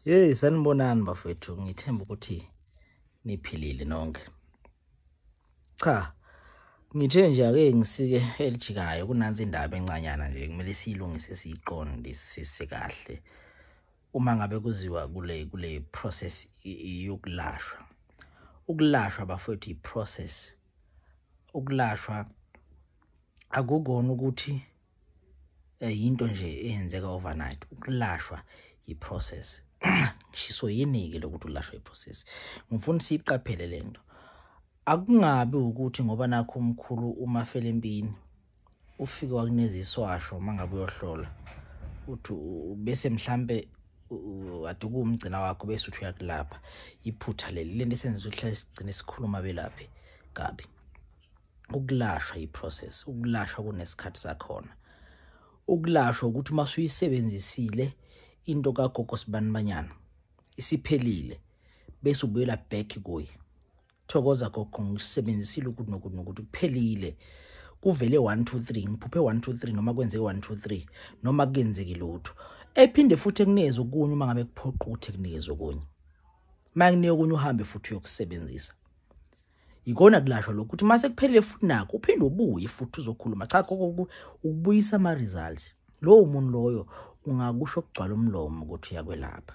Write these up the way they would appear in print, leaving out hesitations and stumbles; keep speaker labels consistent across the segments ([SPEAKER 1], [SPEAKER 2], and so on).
[SPEAKER 1] Hey, sanibonani bafethu, ngithemba ukuthi niphilile nonke. Cha, ngithe nje ake ngisike elijikayo kunansi indaba encanyana nje kumele siyilungise siyiqondisise kahle. Uma ngabe kuziwa kule process yokulashwa. Ukulashwa bafethu i-process. Ukulashwa akukona ukuthi yinto nje eyenzeka overnight. Ukulashwa i-process. Ngisho yini-ke lokuthi ulashwa i-process? Ngifuna siyiqaphele lento. Akungabi ukuthi ngoba nakho umkhulu uma fele empini ufike wakuneza iswasho mangabe uyohlola uthi bese mhlambe ade kuwumgcina wakho bese uthi uyakulapha. Iphutha leli lento esenza ukuthi hlale sigcine sikhuluma belaphi kabi. Ukulashwa i-process, ukulashwa kunesikhathi sakhona. Ukulashwa ukuthi uma usuyisebenzisile into kagogo sibanibanyana isiphelile bese ubuyela back kuye. Thokoza gogo, ngisebenzisile ukuthi nokuthi nokuthi kuphelile, kuvele 1 2 3, ngiphuphe 1 2 3 noma kwenzeke 1 2 3 noma kungenzeki lutho. Ephinde futhi ekunikeze okunye uma ngabe kuphoqa ukuthi ekunikeze okunye. Makunike okunye uhambe futhi uyokusebenzisa. Ikona kulashwa lokho ukuthi mase kuphelile futhi nakho uphinde ubuye futhi uzokhuluma. Cha gogo, ukubuyisa ama results. Lowo muntu loyo ungakusho kugcwala umlomo ukuthi uyakwelapha.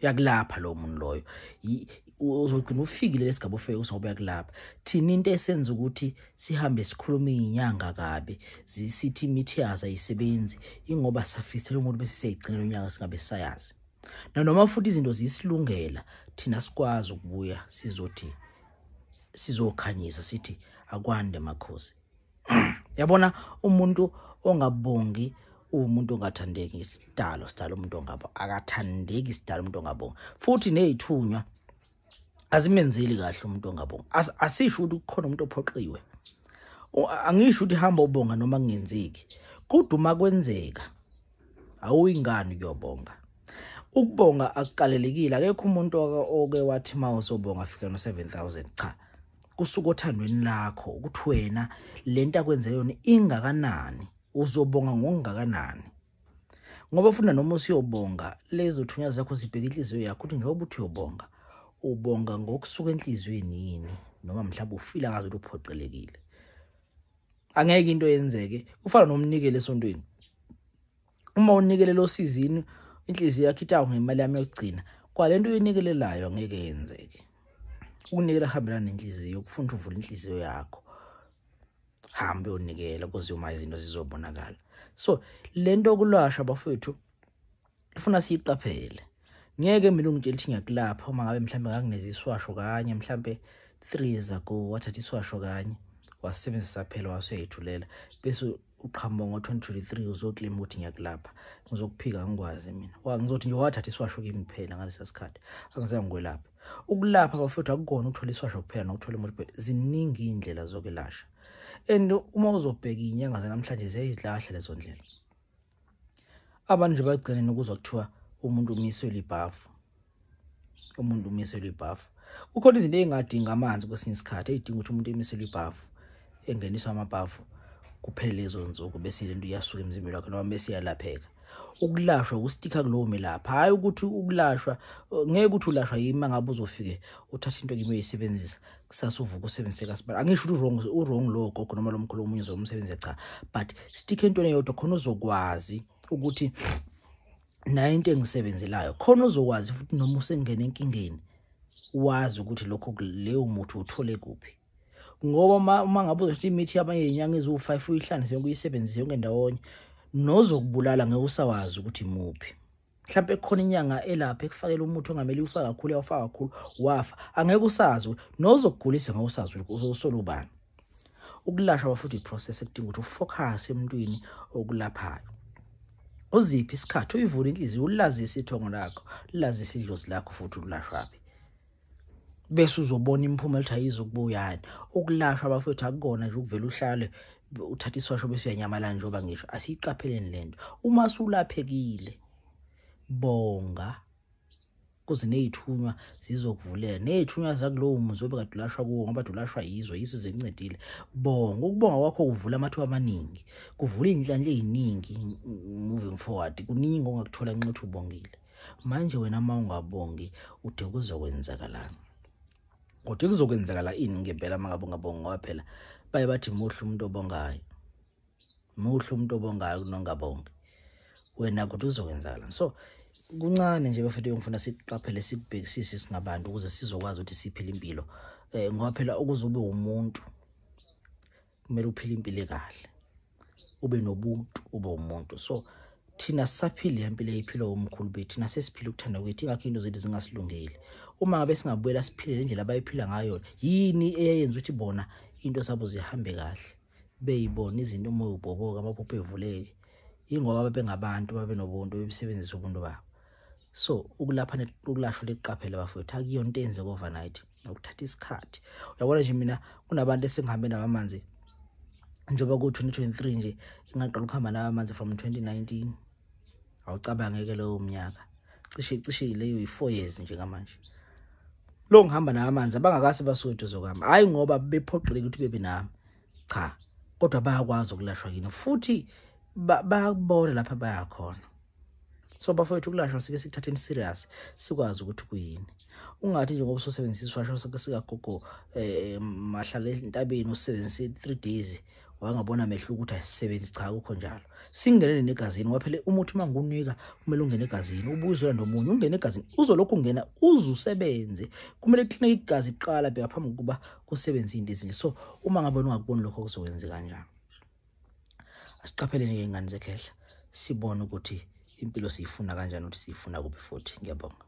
[SPEAKER 1] Uyakulapha lo muntu loyo. Uzogcina ufikile lesigaba ufike uzobe uyakulapha. Thina into esenza ukuthi sihambe sikhuluma izinyanga kabi, zisithi imithi yazo ayisebenzi, ingoba safisela umuntu bese siyayigcinela unyaka singabe sayazi. Nanoma futhi izinto zisilungela, thina sikwazi ukubuya sizothi sizokhanyisa sithi akwande makhosi. Yabona umuntu ongabongi umuntu ongathandeki isidalo, sidalo umuntu ongabo akathandeki isidalo umuntu ongabongi. Futhi nezithunywa azimenzeli kahle umuntu ongabongi. Asisho ukuthi kukhona umuntu ophoqiwe. Angisho ukuthi hamba ubonga noma kungenzeki, kodwa uma kwenzeka awuyingani ukuyobonga. Ukubonga akukalelekile. Akekho umuntu oke wathi ma uzobonga afika no 7000. Cha, kusuka othandweni lakho ukuthi wena lento akwenzele yona ingakanani, uzobonga ngokungakanani. Ngoba funa noma usiyobonga lezo thunya zakho zibheka inhliziyo yakho ukuthi njengoba uthi uyobonga, ubonga ngokusuka enhliziyweni yini noma mhlawumbe ufila ngazi ukuthi uphoqelekile. Angeke into yenzeke. Kufana nomnikelo esontweni. Uma unikele lo sizini inhliziyo yakho ithi awu ngemali yami yokugcina, kwalento oyinikelelayo angeke yenzeke. Ukunikela hambelana nenhliziyo, ukufunda uvula inhliziyo yakho. Hambe unikela kuze uma izinto zizobonakala. So lento yokulashwa bafethu ifuna siyiqaphele. Ngeke mina ungitshele ukuthi ngiyakulapha uma ngabe mhlambe ngakuneza iswasho kanye, mhlambe 3 years ago wathatha iswasho kanye wasebenzisa phela waseyithulela, bese uqhamuka ngo-2023 uzoclaim ukuthi ngiyakulapha. Ngizokuphika ngikwazi mina. Ngizothi nje wathatha iswasho kimi kuphela ngalesa sikhathi, angizange ngikwelaphe. Ukulapha bafethu akukona ukuthola iswasho kuphela nokuthola umuthi kuphela, ziningi iy'ndlela zokwelashwa. And uma uzobheka iy'nyanga zanamhlanje ziyayilahla lezo ndlela. Abantu nje bagcine nokuzwa kuthiwa umuntu umiselwe ibhafu, umuntu umiselwe ibhafu. Kukhona izinto ey'ngadingi amanzi kwesinye isikhathi, ey'dinga ukuthi umuntu emiselwe ibhafu, engeniswe amabhafu kuphele lezo nsuku bese lento iyasuka emzimbeni wakhe noma bese iyalapheka. Ukulashwa ukustikha kulowo melaphi, hhayi ukuthi ukulashwa ngeke ukuthi ulashwa yimi mangabe uzofike uthathe into kimi uyisebenzisa kusasa uvuka usebenzise kasibani. Angisho ukuthi u-wrong lowo gogo noma lo mkhulu omunye uzomsebenzisa, cha, but stick entweni eyodwa khona uzokwazi ukuthi nayo into engisebenzelayo, khona uzokwazi futhi noma usengena enkingeni wazi ukuthi lokho leyo muthi uthole kuphi. Ngoba uma ngabe uzothi imithi yabanye izinyanga eziwu-5 uyihlanganise yonke uyisebenzise yonke ndawonye, nozokubulala ngeke usawazi ukuthi imuphi. Mhlambe kukhona inyanga elapha ekufakela umuthi ongamele ufake kakhulu, uyawufaka kakhulu wafa, angeke usazi, nozokugulisa ngeke usazi ukuthi uzosola ubani. Ukulashwa futhi i-process ekudinga ukuthi ufocus emntwini okulaphayo. Uziphi isikhathi uyivule inhliziyo, ulazise ithongo lakho, ulazise idlozi lakho futhi ulashwaphi, bese uzobona imiphumela ukuthi ayizukubuyani. Ukulashwa bafethu akukona nje ukuvela uhlale uthatha iswasho bese uyanyamalala. Njengoba ngisho, asiyiqapheleni lento. Uma sulaphekile bonga kuze nezithunywa zizokuvulela, nezithunywa zakulowo muzi obekade ulashwa kuwo, ngoba ulashwa yizo yizo zincedile. Bonga, ukubonga kwakho kuvula amathuba amaningi, kuvula iy'nhlanhla ey'ningi moving forward. Kuningi ongakuthola nxa uthi ubongile. Manje wena uma ungabongi ude kuzokwenzakalani? Kodwa kuzokwenzakala ini ngempela uma ngabe ungabongi? Ngoba phela baye bathi muhle umuntu obongayo, muhle umuntu obongayo kunongabongi. Wena kodwa kuzokwenzakala. So kuncane nje bafethu, ngifuna siqaphele, sikubhekisise singabantu ukuze sizokwazi ukuthi siphile impilo. Ngoba phela ukuze ube umuntu kumele uphile impilo ekahle, ube nobuntu, ube umuntu. So thina sisaphile impilo eyiphilwa omkhulu bethu, thina sesiphila ukuthanda kwethu, ingakho into zethu zingasilungeli. Uma ngabe singabuyela siphile le ndlela abayiphila ngayo, yini eyayenza ukuthi bona into zabo zihambe kahle, beyibona izinto uma ubhoboka amaphupho evuleke? Ingoba babengabantu, babenobuntu, bebesebenzisa ubuntu babo. So ukulapha ukulashwa liqaphele bafowethu, akuyona into eyenzeka overnight, ukuthatha isikhathi. Uyabona nje mina kunabantu esengihambe nabo amanzi njengoba ku-2023 nje, ingaqala ukuhamba nawo amanzi from 2019. Awucabangeke leyo minyaka, cishe leyo yi-4 years njengamanje lo ngihamba nawo amanzi. Abangakase basuke eduze kwami, hhayi ngoba bephoqeleke ukuthi bebe nami, cha, kodwa bayakwazi ukulashwa yini futhi bayakubona lapha bayakhona. So bafowethu, ukulashwa sike sikuthatheni serious, sikwazi ukuthi kuyini. Ungathi njengoba usebenzisa isiwasho sikagogo mahlala entabeni, usebenzise 3 days wangabona mehluko ukuthi asisebenzi. Cha, akukho njalo. Singenele negazini, ngoba phela umuthi uma ngunika kumele ungene egazini, ubuye nomunye ungene egazini, uzolokhu ungena uze usebenze. Kumele klinike igazi kuqala bheka phambi kokuba kusebenze into ezinje. So uma ngabe ungakuboni lokho kuzokwenzeka kanjani? Asiqapheleni ke ingane zekhehla, sibone ukuthi impilo siyifuna kanjani, ukuthi siyifuna kuphi futhi. Ngiyabonga.